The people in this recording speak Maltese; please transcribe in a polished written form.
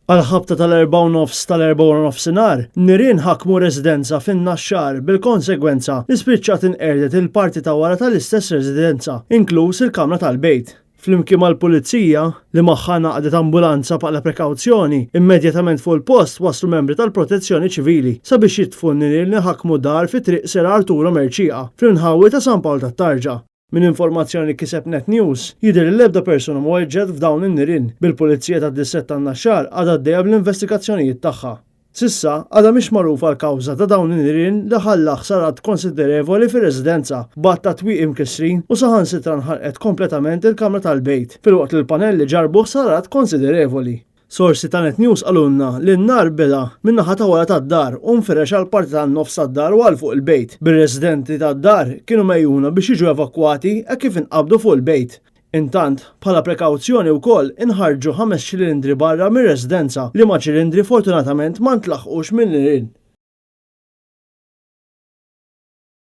Għall-ħabta tal-4:30 tal-Erbgħa waranofsinhar, nirien ħakmu residenza fin-Naxxar bil-konsegwenza li spiċċat inqerdet il-parti ta' wara tal-istess residenza, inkluż il-kamra tal-bejt. Flimkien mal-Pulizija, li magħha ngħaqdet ambulanza bħala prekawzjoni, immedjatament fuq il-post waslu membri tal-Protezzjoni Ċivili sabiex jitfu n-nirien li ħakmu dar fi Triq Sir Arturo Mercieca, fl-inħawi ta' San Pawl tat-Tarġa. Minn informazzjoni li kiseb Net News, jidher li l-ebda persuna ma weġġgħet f'dawn in-nirien, bil-Pulizija tad-Distrett tan-Naxxar għadha għaddejja bl-investigazzjonijiet tagħha. S'issa, għadha mhix magħrufa l-kawża ta' dawn in-nirien li ħalla ħsarat konsiderevoli fir-residenza, b'għadd ta' twieqi mkissrin u saħansitra nħarqet kompletament il-kamra tal-bejt, filwaqt li l-panelli ġarrbu ħsarat konsiderevoli. Sorsi ta' Net News qalulna li n-nar beda min-naħa ta' wara tad-dar u nfirex għall-parti tan-nofs tad-dar u għal fuq il-bejt, bir-residenti tad-dar kienu megħjuna biex jiġu evakwati hekk kif inqabdu fuq il-bejt. Intant, bħala prekawzjoni wkoll inħarġu ħames ċilindri barra mir-residenza, liema ċilindri fortunatament ma ntlaħqux min-nirien.